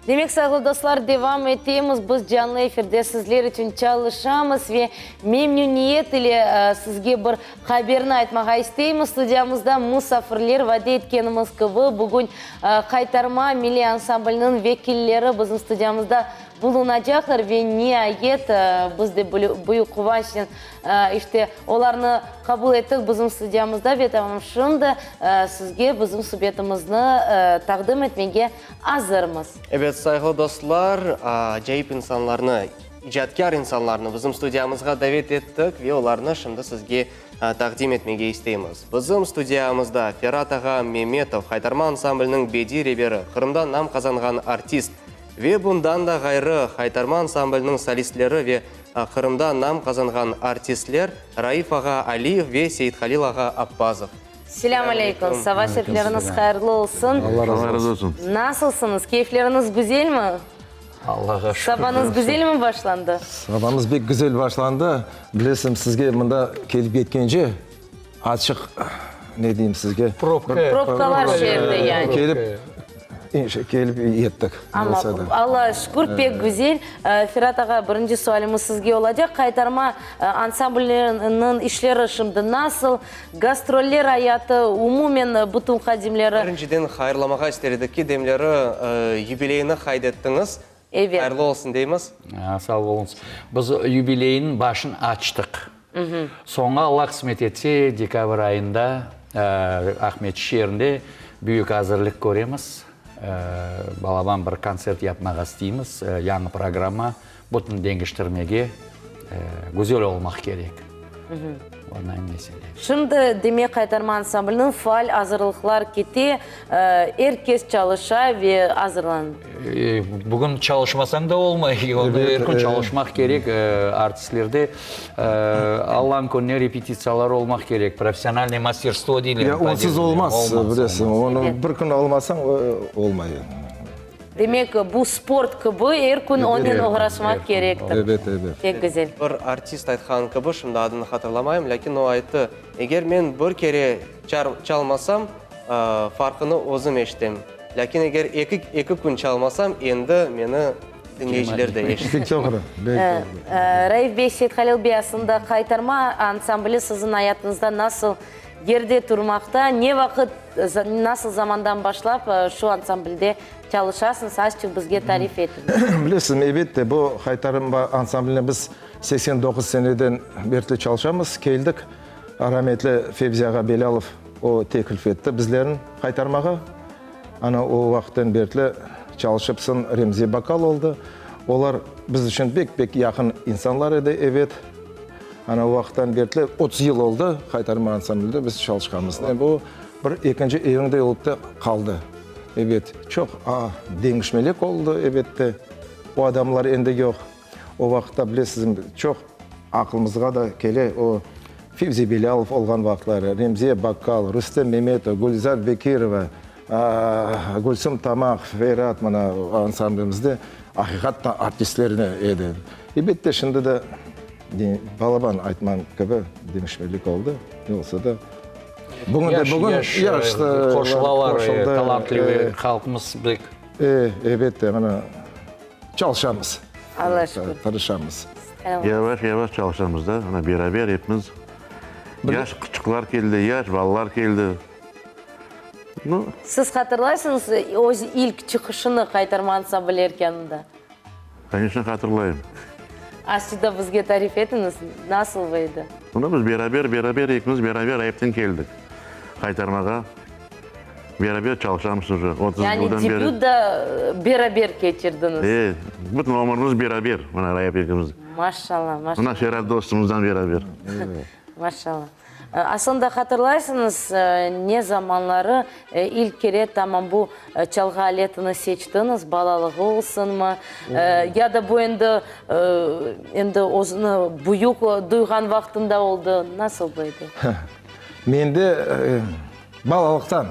Demek, sayğılı dostlar, devam etemiz. Biz canlı efirde sizler içün çalışamız ve memnüniyet ile sizge bir haberni aytmağa isteymiz. Studiyamızda musafirler, vade etkenimiz kibi, bugün Qaytarma milliy ansambliniñ vekilleri bizim studiyamızda bulunacaqlar ve niayet, biz de büyük quvançnen, işte, olarnı qabul ettik bizim studiyamızda ve tamam şimdi sizge bizim subetimizni taqdim etmege azırmız. Ebet, sayğılı dostlar, acayip insanlarnı, icatkâr insanlarnı bizim studiyamızğa davet ettik ve olarnı şimdi sizge taqdim etmege isteymiz. Bizim studiyamızda Ferat ağa Memetov, Haytarma ansambliniñ bediy reberi, Qırımda nam qazanğan artist ve bundan da ğayrı Haytarma ansambliniñ solistleri ve Qırımda nam qazanğan artistler Raif ağa Aliyev ve Seyithalil ağa Appazov. Selâm aleyküm, saba şerifleriñiz hayırlı olsun. Allah razı olsun. Nasılsıñız, keyfleriñiz güzelmi? Allahğa şükür. Sabañız güzelmi başlandı? Sabamız pek güzel başlandı. Bilesiñ, sizge mında kelip yetkence açıq, ne deyim sizge? Probka. Probkalar şeerde yani. Kelip, kelip yettik. Amma, Allağa şükür, pek güzel. Ferat ağa, birinci sualimiz sizge olacaq. Qaytarma ansambliniñ işleri şimdi nasıl? Gastroller ayatı, umumen bütün hadimleri. Birinciden hayırlamağa ister edik ki, demleri yubileyni qayd ettiñiz. Evet. Hayırlı olsun deymiz. Sağ oluñız. Biz yubileyniñ başın açtıq. Soñra, Alla qısmet etse, dekabr ayında Aqmescit şeerinde büyük azırlıq köremiz. Balaban bir kontsert yapmağa isteymiz, yañı programma. Bütün deñiştirmege, güzel olmaq kerek. Ondan mesele. Şimdi, demek, Qaytarma ansambliniñ faal azırlıqlar kete, er kes çalışa ve azırlana. Bugün çalışmasañ da olmay, er kün çalışmaq kerek, artistlerde Allanıñ kününe repetitsiyalar olmaq kerek, professionalnoye masterstvo deyler. Ya onsız olmaz, bilesiñ, onı bir kün almasañ, olmay. Demek, bu sport kibi, er kün onen oğraşmaq kerektir. Ebet, ebet. Pek güzel. Bir artist aytqan kibi, şimdi adını hatırlamayım, lâkin o ayttı, Eger men bir kere çalmasam, farqını özüm eşitem. Lâkin eger eki kün çalmasam, endi meni diñleyiciler de eşiter. Pek doğru, pek doğru. Raif bey, Seythalil bey, aslında Qaytarma ansambli siziñ ayatıñızda nasıl yerde turmaqta? Ne vaqıt, nasıl zamandan başlap şu ansamblde çalışasıñız? Azçıq bizge tarif etiñiz. Bilesiñizmi, elbette, bu Haytarma ansambline biz 89 seneden berli çalışamız, keldik. Rametli Fevzi ağa Belâlov o teklif etti bizlerni Haytarmağa. Ana o vaqıttan berli çalışıp soñ Remzi Bakal oldı. Olar biz içün pek-pek yaqın insanlar edi, ebet. Ana o vaqıttan berli 30 yıl oldı Haytarma ansamblinde biz çalışqanımız. Bu bir ekinci eviñde olıp da qaldı. Ebet, çoq deñişmeler oldı, ebette. O adamlar endi yoq. O vaqıtta, bilesizmi, çoq aqlımızğa da kele o Fevzi Bilâlov olğan vaqıtları, Remziye Bakkal, Rustem Memetov, Gülzar Bekirova, Gülsüm Tamaq, Ferat mına ansamblimizde aqiqattan artistler edi. Elbette, şimdi de balaban aytman kibi deñişmelik oldı, ne olsa da. Bugün de bugün yaş qoşulalar, talantlı halqımız bek. Elbette, mına. Çalışamız. Alla şükür. Tırışamız. Yavaş yavaş çalışamız da, mına beraber epimiz. Yaş qıçıqlar keldi, yaş balalar keldi. Nu. Siz hatırlaysıñız öz ilk çıqışını Qaytarma ansambli erkânında? Koneçno hatırlayım. Azçıq da bizge tarif etiñiz, nasıl edi? Mına biz beraber, beraber ekimiz beraber ayıpten keldik Qaytarmağa. Beraber çalışamız uje 30 Yani yıldan beri. debüt da beraber keçirdiñiz. E, bütün ömürimiz beraber, mına Raip ekimiz. Maşallah, maşallah. Mına Ferat dostumızdan beraber. Maşallah. Aslında hatırlaysıñız, ne zamanları ilk kere tamam bu çalğı aletini seçtiñiz, balalığı olsunmı, ya da bu endi, endi özüni büyük duyğan vaqtında oldı, nasıl bu edi? Mende Balalıqtan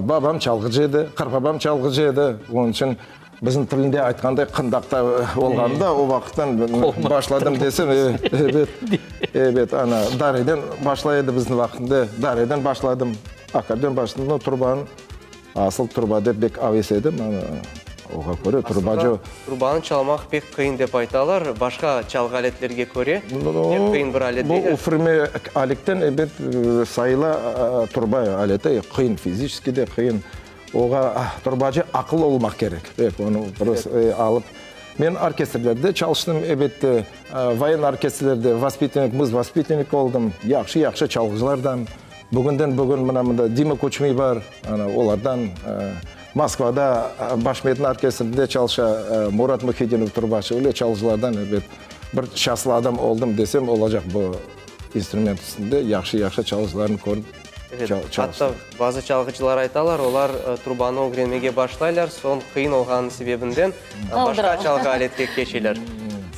babam çalğıcı edi, qartbabam çalğıcı edi. Onıñ içün bizim tilinde aytqanday qındaqta olğanda o vaqıttan başladım desem, ebet, ebet, ana, dareden başlay edi bizim vaqtında, dareden başladım, akkordeon başladım, no, trubanı, asıl truba dep bek aves edim, ana. Oğa köre trubacı. Aslında, trubanı çalmaq pek qıyın dep aytalar, başqa çalğı aletlerge köre pek qıyın bir alet Bu deyler. üfürme aletten, ebet, sayıla truba aleti qıyın, fiziçeskiy de qıyın. Oğa trubacı aqıllı olmaq kerek, pek onı prosto alıp. Men orkestrlerde çalıştım, ebette, voyennoy orkestrlerde vospittannik, mız vospittannik oldım, yahşı-yahşı çalğıcılardan. Bugünden bugün mına mında Dima Kuçmiy bar, ana olardan, Moskvada Başmetn orkestrinde çalışa Murat Muhiddinov trubacı, öyle çalğıcılardan ebet bir şanslı adam oldım desem olacaq bu instrument üstünde yahşı-yahşı çalğıcılarnı körip Evet, çalıştım. atta bazı çalğıcılar aytalar, olar trubanı ögrenmege başlaylar, soñ qıyın olğanı sebebinden başqa çalğı aletke keçeler.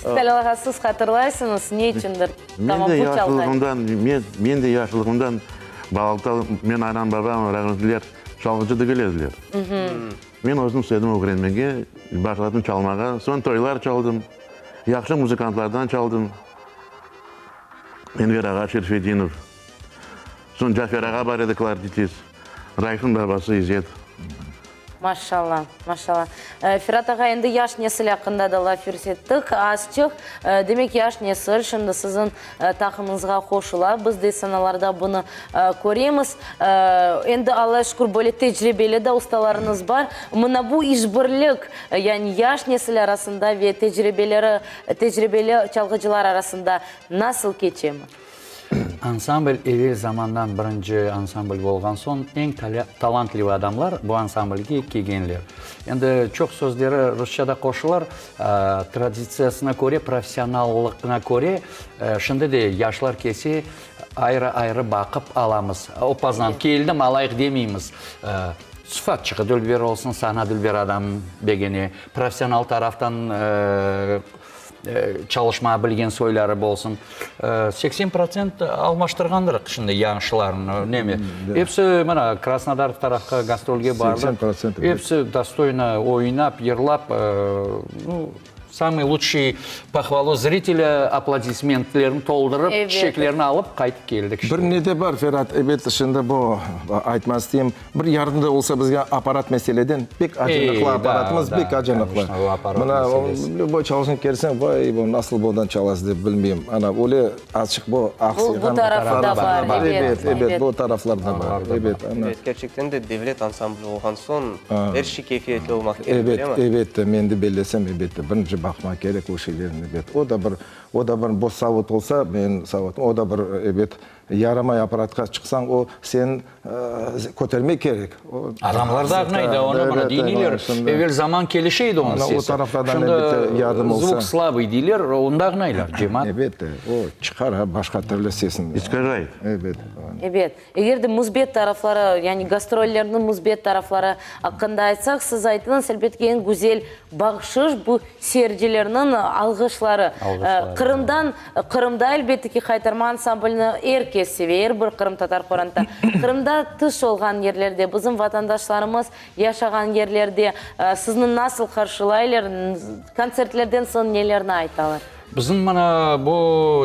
Celâl ağa, siz hatırlaysıñız, ne içündir Men tamam de bu çalğı alet? yaşlığımdan, men, men de yaşlığımdan balalıqta men anam-babam rahmetliler çalğıcı degil ediler. Men özüm istedim ögrenmege, başladım çalmağa, soñ toylar çaldım, yahşı muzıkantlardan çaldım, Enver ağa Şerfedinov, soñ Cafer ağa bar edi klarnetist, Raifniñ babası İzet. Maşallah, maşallah. Ferat ağa, endi yaş nesil aqqında da laf yürsettik azçıq. Demek, yaş nesil şimdi siziñ taqımıñızğa qoşula. Biz de sanalarda bunı köremiz. Endi, Alla şükür, böyle tecribeli de ustalarıñız bar. Mına bu işbirlik, yani yaş nesil arasında ve tecribeleri, tecribeli çalğıcılar arasında nasıl keçemi? Ansambl evel zamandan birinci ansambl bolğan soñ, eñ talantliy adamlar bu ansamblge kelgenler. Endi çoq sözleri rusça da qoşular, traditsiyasına köre, professionallıqına köre, şimdi de yaşlar kelse, ayrı-ayrı baqıp alamız. Opaznan, keldim, alayıq demeymiz. Sıfatçığı dülber olsun, sana dülber adam begene, professional taraftan Çalışmağa bilgen soyları bolsun. 80 protsent almaştırğandırıq şimdi yañışlarnı, nemi. Episi mına Krasnodar tarafqa gastrolge bardı. 80 protsent. Episi dostoyno oynap, yırlap, nu, samıy lutşiy pohvalu zritelâ, aplodismentlerini toldurıp, çiçeklerini alıp qaytıp keldik. Bir ne de bar, Ferat, ebet, şimdi bu aytmaq isteyim. Bir yardım da olsa bizge apparat meseleden, pek acınıqlı apparatımız, pek acınıqlı. Mına, lüboy çalışın kelseñ, vay, bu nasıl bundan çalasız dep bilmeyim. Ana, öyle azçıq bu aqsıyğan. Bu tarafı da bar, ebet, ebet, bu taraflar da bar, ebet. Evet, kerçekten de devlet ansambli olğan soñ, er şey keyfiyetli olmaq kerek, Ebet, değil mi? ebet, men de bellesem, ebet, birinci baqmaq kerek o şeylerni, ebet. O da bir, o da bir, bu savut olsa, menim savutım, o da bir, ebet, Yaramay apparatqa çıqsañ, o seni kötermek kerek. Adamlar da ağnaydı onı, mına deyneyler, evel zaman kelişe edi onıñ sesi. O taraflardan elbette yardım olsa. Şimdi zvuk slabıy deyler, onı da ağnaylar, cemaat. Elbette, o çıqara başqa türlü sesini. İskajayt. Elbet. Ebet. Eger de müsbet tarafları, yani gastrollerniñ müsbet tarafları aqqında aytsaq, siz aytıñız, elbette, eñ güzel bahşış bu Seyircilerniñ alğışları. Qırımdan, Qırımda, elbette ki, Haytarma ansamblini er kes seve, er bir qırımtatar qoranta. Qırımda tış olğan yerlerde, bizim vatandaşlarımız yaşağan yerlerde sizni nasıl qarşılaylar, kontsertlerden soñ nelerni aytalar? Bizim mına bu,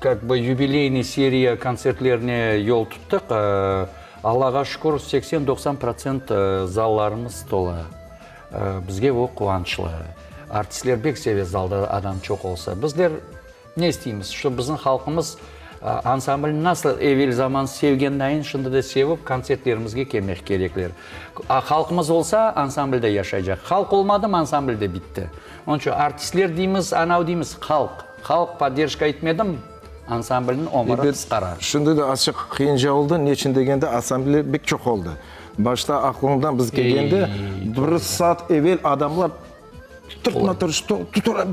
kak bı, yubileyniy seriya kontsertlerine yol tuttıq. Allağa şükür, 80-90 protsent zallarımız tola. Bizge bu quvançlı. Artistler bek seve zalda adam çoq olsa. Bizler ne isteymiz? Şto bizim halqımız ansamblni nasıl evel zaman sevgendayın, şimdi de sevip kontsertlerimizge kelmek kerekler. Halqımız olsa, ansambl de yaşaycaq. Halq olmadımı, ansambl de bitti. Onıñ içün artistler deymiz, anav deymiz, halq. Halq podderjka etmedim, ansamblniñ ömüri qısqarar. Şimdi de azçıq qıyınca oldı. Neçün degende, ansambller bek çoq oldı. Başta aqlıñdan biz kelgende, bir saat evel adamlar tırtma-tırış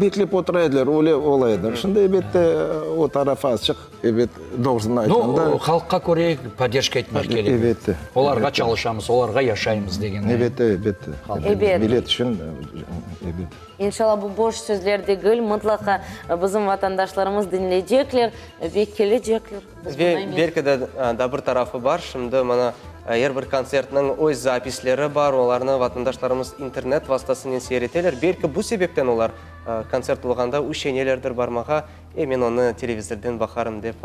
beklep otura ediler, öyle ola edi. Şimdi, elbette, o tarafı azçıq, ebet, doğrusını aytqanda. Nu, halqqa köre podderjka etmek kerek. Elbette. Olarğa çalışamız, olarğa yaşaymız degende. Elbette, elbette. Ebet. Millet içün, ebet. İnşallah, bu boş sözler degil, mıtlaqa bizim vatandaşlarımız diñleycekler ve kelecekler. Ve belki de daa bir tarafı bar, şimdi mana er bir kontsertniñ öz zapisleri bar, olarnı vatandaşlarımız internet vastasınen seyir eteler. Belki bu sebepten olar kontsert olğanda üşenelerdir barmağa, e, men onı televizorden baqarım dep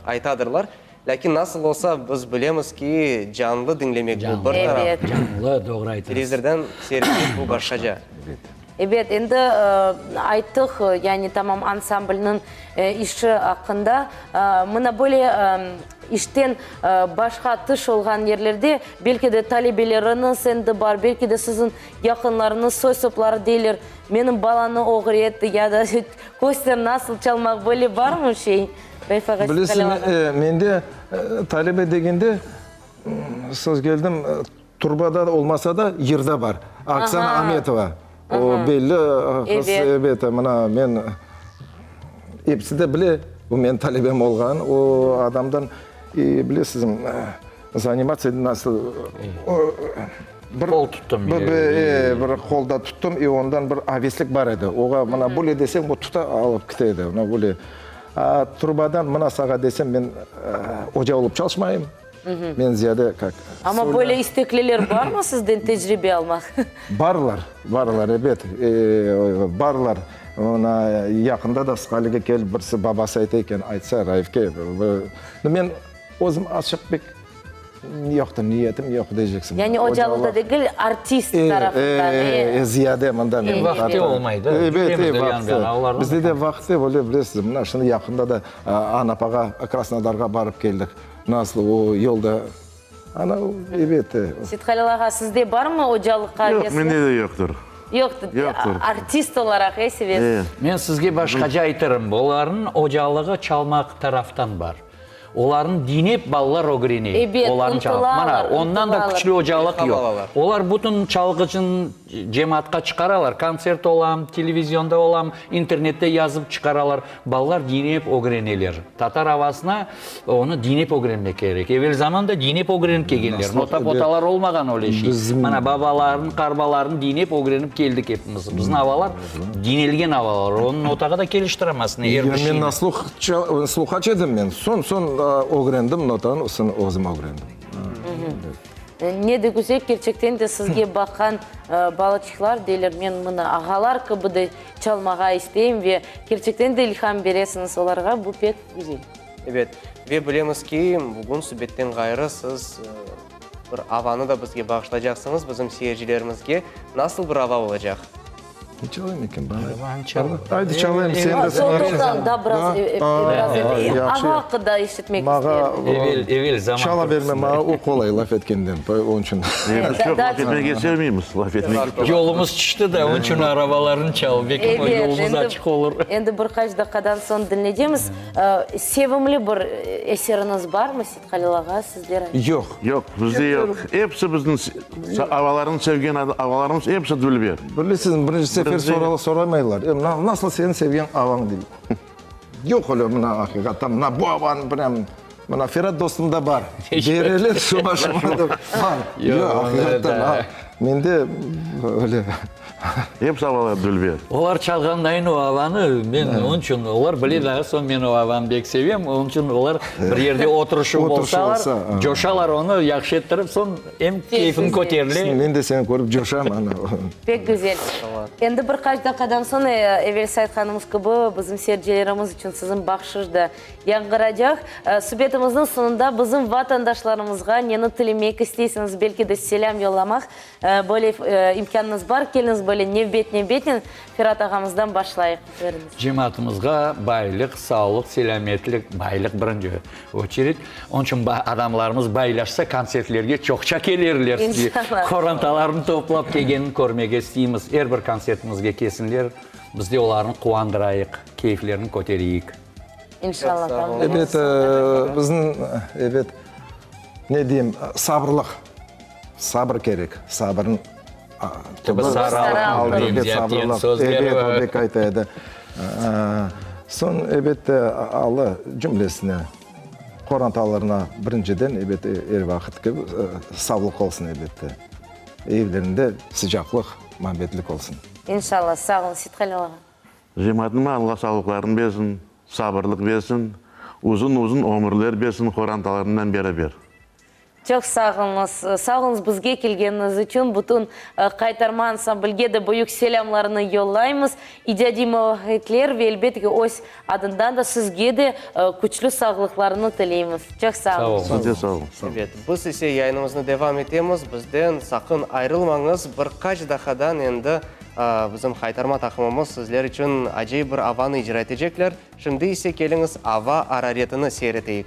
aytadırlar. Lâkin nasıl olsa, biz bilemiz ki, canlı diñlemek bu bir taraf. Ebet. Canlı, doğru aytasız. Televizordan seyretmek bu başqaca. Ebet, endi ayttıq, yani tamam ansamblniñ işi aqqında. Mına böyle işten başqa tış olğan yerlerde, belki de talebeleriñiz endi bar, belki de siziñ yaqınlarıñız, soy-sopları deyler, menim balanı öğret ya da köster nasıl çalmaq, böyle barmı şey, Raif ağa? Bilesiñmi, mende talebe degende, söz keldim, Turbada olmasa da, yırda bar. Oksana Ametova, o belli qız, ebet, mına men, episi de bile, bu menim talebem olğan, o adamdan, bilesizmi, zanimatsiya nasıl, bir Qol tuttım. Bir qolda tuttım, i ondan bir aveslik bar edi. Oğa mına böyle deseñ, o tuta, alıp kete edi, mına böyle. A turbadan mına sağa desem, men oca olıp çalışmayım. Men ziyade kak. Amma böyle istekliler barmı sizden tecribe almaq? Barlar, barlar, ebet, barlar. Mına yaqında da Sqalige kelip birisi babası ayta eken, aytsa Raifke, men özüm açıq pek yoqtır, niyetim yoq deyceksiñ. Yani ocalıq da degil, artist tarafından. E, ziyade mında men. Vaqtı olmay da. Ebet, vaqtı. Bizde de vaqtı, öyle bilesiz, mına şimdi yaqında da Anapağa, Krasnodarğa barıp keldik. Nasıl o yolda, ana, ebet. Seythalil ağa, sizde barmı ocalıqqa aveslik? Yoq, mende de yoqtır. Yoqtır. Yoqtır. Artist olaraq, e, sevesiz? E. Men sizge başqaca aytırım, olarnıñ ocalığı çalmaq taraftan bar. Olarnı diñlep balalar ögrene. Ebet, ıntılalar, Mana, ondan da küçlü ocalıq yoq. Olar bütün çalğıcını cemaatqa çıqaralar, kontsert olam, televizionda olam, internette yazıp çıqaralar. Balalar diñlep ögreneler. Tatar avasına onı diñlep ögrenmek kerek. Evel zamanda diñlep ögrenip kelgenler. Nota-potalar olmağan öyle şey. Mana, babaların, qarbaların diñlep ögrenip keldik epimiz. Bizim avalar diñelgen avalar. Onı notağa da keliştiramazsın er bir şeyni. Men na sluh, sluhaç edim men. Soñ, soñ ögrendim notanı, soñ özüm ögrendim. Ne de güzel, kerçekten de sizge baqqan balaçıqlar deyler, men mına ağalar kibi de çalmağa isteyim ve kerçekten de ilham beresiñiz olarğa, bu pek güzel. Ebet, ve bilemiz ki, bugün subetten ğayrı siz bir avanı da bizge bağışlaycaqsıñız, bizim seyircilerimizge. Nasıl bir ava olacaq? Ne çalayım eken bana? Avanı çal. Aydı çalayım, sen de sımarırsıñ. Da biraz, biraz ava aqqında eşitmek isterim. Evel, evel zaman. Çala berme, maña o qolay laf etkenden, onıñ içün. Biz çoq laf etmege sevmeymiz, laf etmege. Yolumız tüşti de, onıñ içün arabalarnı çal, belki yolumız açıq olur. Endi bir qaç daqqadan soñ diñleycemiz. Sevimli bir eseriñiz barmı, Seythalil ağa, sizler? Yoq. Yoq, bizde yoq. Episi bizniñ avalarnı sevgen avalarımız episi dülber. Bilesiñiz, birinci sefer soramaylar. Nasıl seniñ sevgen avañ dey. Yoq öyle mına aqiqattan, mına bu avanı prям, mına Ferat dostumda bar. Bereler şuma-şuma dep, bar. Yoq, aqiqattan, mende öyle. Episi avalar dülber. Olar çalğandayın o avanı, men onıñ içün, olar bile daa soñ men o avanı bek sevem, onıñ içün olar bir yerde oturışuv olsalar, coşalar onı yahşı ettirip, soñ em keyfim köterile. Men de seni körip coşam, ana. Pek güzel. Endi bir qaç daqqadan soñ, evelsi aytqanımız kibi, bizim seyircilerimiz içün siziñ bahşış da yañğıracaq. Subetimizniñ soñunda bizim vatandaşlarımızğa neni tilemek isteysiñiz, belki de selâm yollamaq böyle imkânıñız bar. Keliñiz böyle nevbet-nevbetnen Ferat ağamızdan başlayıq. Buyurıñız. Cemaatımızğa baylıq, sağlıq, selâmetlik, baylıq birinci oçerit. Onıñ içün adamlarımız baylaşsa, kontsertlerge çoqça kelirler. İnşallah. Qorantalarını toplap kelgenini körmege isteymiz. Er bir kontsertimizge kelsinler, biz de olarnı quvandırayıq, keyflerini kötereyik. İnşallah. Ebet, bizniñ, ebet, ne deyim, sabırlıq, sabır kerek, sabırnıñ Tübü saralıq deyim, sabırlıq, ebet, o bek ayta edi. Soñ, ebette, Alla cümlesine, qorantalarına birinciden, ebet, er vaqıt kibi, savlıq olsun, elbette. Evlerinde sıcaqlıq, muabbetlik olsun. İnşallah. Sağ olun, Seythalil ağa. Cemaatıma Alla savlıqlarını bersin, sabırlıq bersin, uzun-uzun ömürler bersin qorantalarından beraber. Çoq sağ oluñız. Sağ oluñız bizge kelgeniñiz içün. Bütün Qaytarma ansamblge de büyük selâmlarnı yollaymız. İcadiy muvafaqiyetler ve elbette ki, öz adından da sizge de küçlü sağlıqlarnı tileymiz. Çoq sağ oluñız. Sağ oluñız. Siz de sağ oluñız. Ebet, biz ise yayınımıznı devam etemiz. Bizden saqın ayrılmañız. Bir qaç daqadan endi bizim Haytarma taqımımız sizler içün acayip bir avanı icra etecekler. Şimdi ise keliñiz ava araretini seyir eteyik.